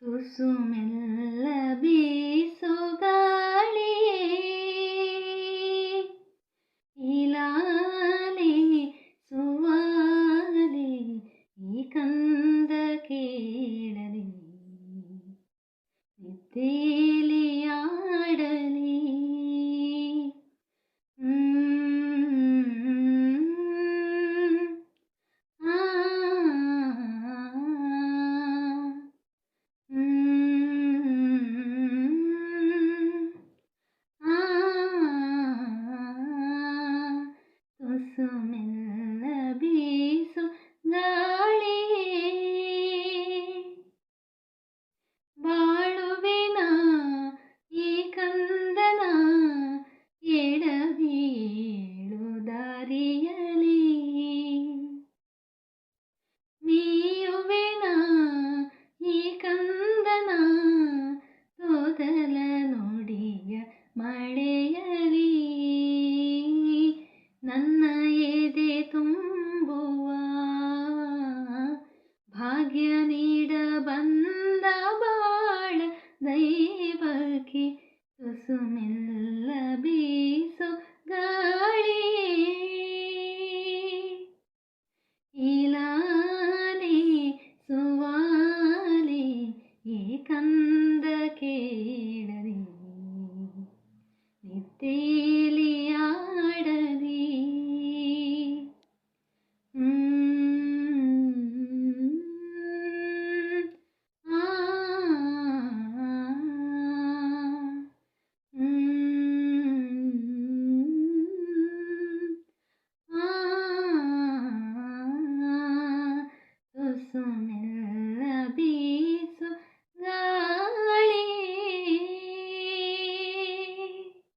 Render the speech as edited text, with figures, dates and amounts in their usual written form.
ತುಸು ಮೆಲ್ಲ ಬೀಸು ಗಾಳಿಯೇ, ಈ ಲಾಲಿ ಸುವಾಲಿ ಈ ಕಂದ ಕೇಳಲಿ, ನಿದ್ದೇಲಿ ಆಡಲಿ. ಆ ಆ ತುಸು ಮೆಲ್ಲ ಬೀಸು ಗಾಳಿಯೇ. ಬಾಳುವೆನ ಈ ಕಂದನ ಎಡವಿಯೇಳು ದಾರಿಯಲಿ, ಮೀಯುವೆನ ಈ ಕಂದನ ತೊದಲ ನುಡಿಯ ಮಳೆಯಲಿ. ನನ್ನ ಎದೆ ತುಂಬುವ ಭಾಗ್ಯ ನೀಡ ಬಂದ ಬಾಳ ದೈವಕ್ಕೆ ತುಸು ಮೆಲ್ಲ